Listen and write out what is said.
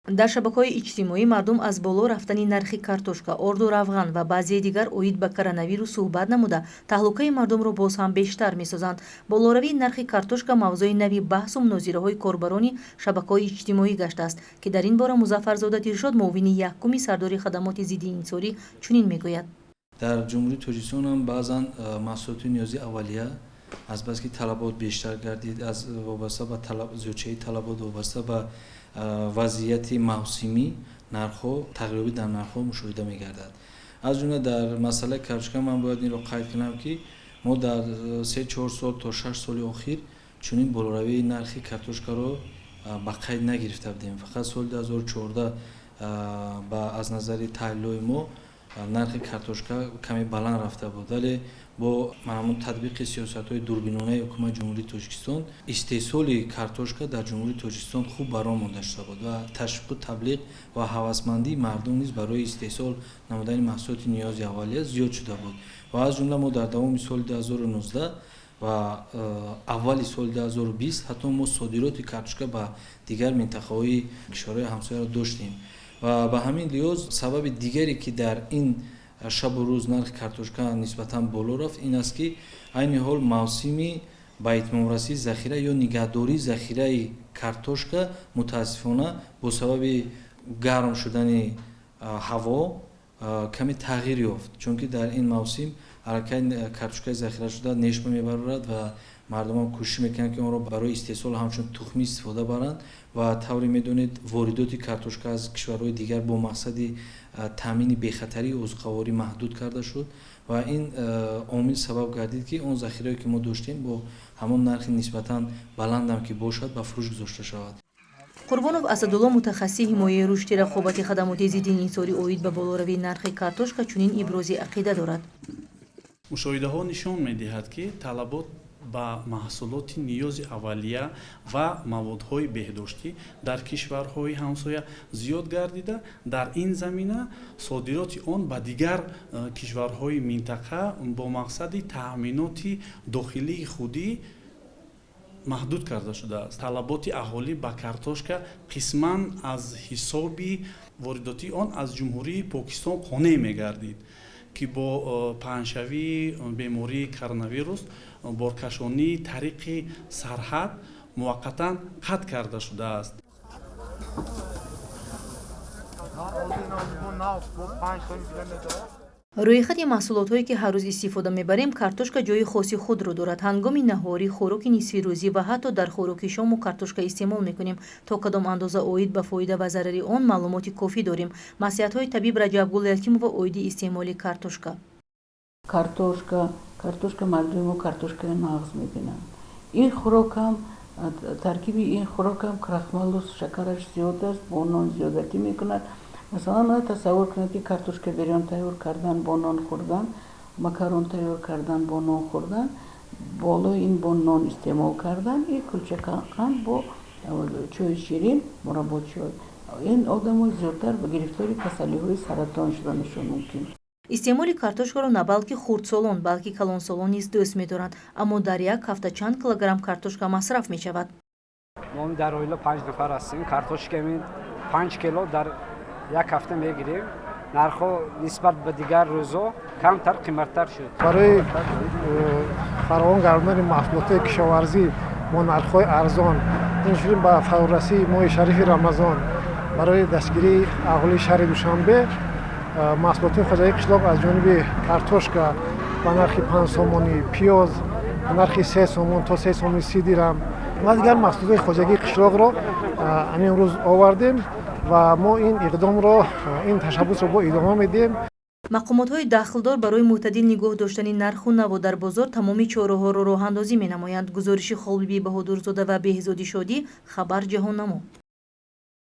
Дар шабакаҳои иҷтимоӣ мардум аз боло рафтани нархи картошка, орду равған ва баъзеи дигар оид ба коронавирус суҳбат намуда, таҳлукаи мардумро боз ҳам бештар месозанд. Болоравии нархи картошка мавзӯи нави баҳсу мунозираҳои корбарони шабакаҳои иҷтимоӣ гаштааст, ки дар ин бора Музаффарзода Дилшод, муовини якуми сардори хадамоти зидди инҳисорӣ, чунин мегӯяд. Дар Ҷумҳурии Тоҷикистон ҳам баъзан маҳсулоти ниёзи аввалия, азбаски талабот бештар гардид, аз вобаста ба зиёдшавии талабот, вобаста ба вазъияти мавсимӣ, нархҳо тағйирёбӣ дар нархҳо мушоҳида мегардад. Аз ҷумла дар масъалаи картошка ман бояд инро қайд кунам, ки мо дар 3-4 сол то 6 соли охир чунин болоравии нархи картошкаро ба қайд нагирифта будем. Фақат соли 2014 аз назари таҳлилҳои мо нархи картошка каме баланд рафта буд, вале бо ҳамон татбиқи сиёсатҳои дурбинонаи Ҳукумати Ҷумҳурии Тоҷикистон истеҳсоли картошка дар Ҷумҳурии Тоҷикистон хуб ба роҳ монда шуда буд ва ташвиқу таблиғ ва ҳавасмандии мардум низ барои истеҳсол намудани маҳсулоти ниёзи аввалия зиёд шуда буд. Ва аз ҷумла мо дар давоми соли 2019 ва аввали соли 2020 ҳатто мо содироти картошка ба дигар минтақаҳои кишварҳои ҳамсояро доштем. Ва ба ҳамин лиҳоз сабаби дигаре, ки дар ин шабу рӯз нархи картошка нисбатан боло рафт, ин аст, ки айни ҳол мавсими ба итмомрасии захира ё нигаҳдории захираи картошка, мутаассифона, бо сабаби гарм шудани ҳаво каме тағйир ёфт, чунки дар ин мавсим аллакай картошкаи захирашуда нешба мебарорад ва мардумам кӯшиш мекунанд, ки онро барои истеҳсол ҳамчун тухмӣ истифода баранд. Ва тавре медонед, воридоти картошка аз кишварҳои дигар бо мақсади таъмини бехатарии озуқаворӣ маҳдуд карда шуд ва ин омил сабаб гардид, ки он захирае, ки мо доштем, бо ҳамон нархи нисбатан баландам ки бошад, ба фурӯш гузошта шавад. Қурбонов Асадулло, мутахассиси ҳимояи рушди рақобати хадамоти зидди инҳисорӣ, оид ба болоравии нархи картошка чунин ибрози ақида дорад. Мушоҳидаҳо нишон медиҳад, ки талабот ба маҳсулоти ниёзи аввалия ва маводҳои беҳдоштӣ дар кишварҳои ҳамсоя зиёд гардида, дар ин замина содироти он ба дигар кишварҳои минтақа бо мақсади таъминоти дохилии худӣ маҳдуд карда шудааст. Талаботи аҳолӣ ба картошка қисман аз ҳисоби воридотии он аз Ҷумҳурии Покистон қонеъ мегардид, ки бо паҳншавии бемории коронавирус боркашонии тариқи сарҳад муваққатан қатъ карда шудааст. Рӯйхати маҳсулотҳое, ки ҳар рӯз истифода мебарем, картошка ҷои хоси худро дорад. Ҳангоми наҳорӣ, хӯроки нисфирӯзӣ ва ҳатто дар хӯроки шому картошка истеъмол мекунем. То кадом андоза оид ба фоида ва зарари он маълумоти кофӣ дорем? Маслиҳатҳои табиб Раҷабгул Ятимова оиди истеъмоли картошка. Картошка, картошка, мардуми мо картошкаро нағз мебинанд. Ин хӯрокам, таркиби ин хӯрокам крахмалу шакараш зиёд аст, бо нон зиёдатӣ мекунад. Масалан, мана тасаввур кунед, ки картошка бирён тайёр кардан, бо нон хӯрдан, макарон тайёр кардан, бо нон хӯрдан, болои ин бо нон истеъмол кардан и кулча қанд бо чойи ширин, мураббо чой, ин одамо зиёдтар ба гирифтори касалиҳои саратон шуданашон мумкин. Истеъмоли картошкаро на балки хурдсолон, балки калонсолон низ дӯст медоранд. Аммо дар як ҳафта чанд килограмм картошка масраф мешавад? Мо дар оила панҷ нафар ҳастем. Картошками 5 кило дар як ҳафта мегирем. Нархҳо нисбат ба дигар рӯзҳо камтар қиматтар шуд. Барои фаровон гардондани маҳсулотҳои кишоварзӣ бо нархҳои арзон, инчунин ба фарорасии моҳи шарифи Рамазон, барои дастгирии аҳолии шаҳри Душанбе маҳсулотҳои хоҷагии қишлоқ, аз ҷониби картошка ба нархи 5 сомонӣ, пиёз ба нархи 3 сомон то 3 сомони 30 дирам ва дигар маҳсулотҳои хоҷагии қишлоқро ҳамин рӯз овардем ва мо ин иқдомро, ин ташаббусро бо идома медиҳем. Мақомотҳои дахлдор барои мӯътадил нигоҳ доштани нарху наво дар бозор тамоми чораҳоро роҳандозӣ менамоянд. Гузориши Холбибӣ Баҳодурзода ва Беҳзоди Шодӣ, «Хабар», Ҷаҳоннамо.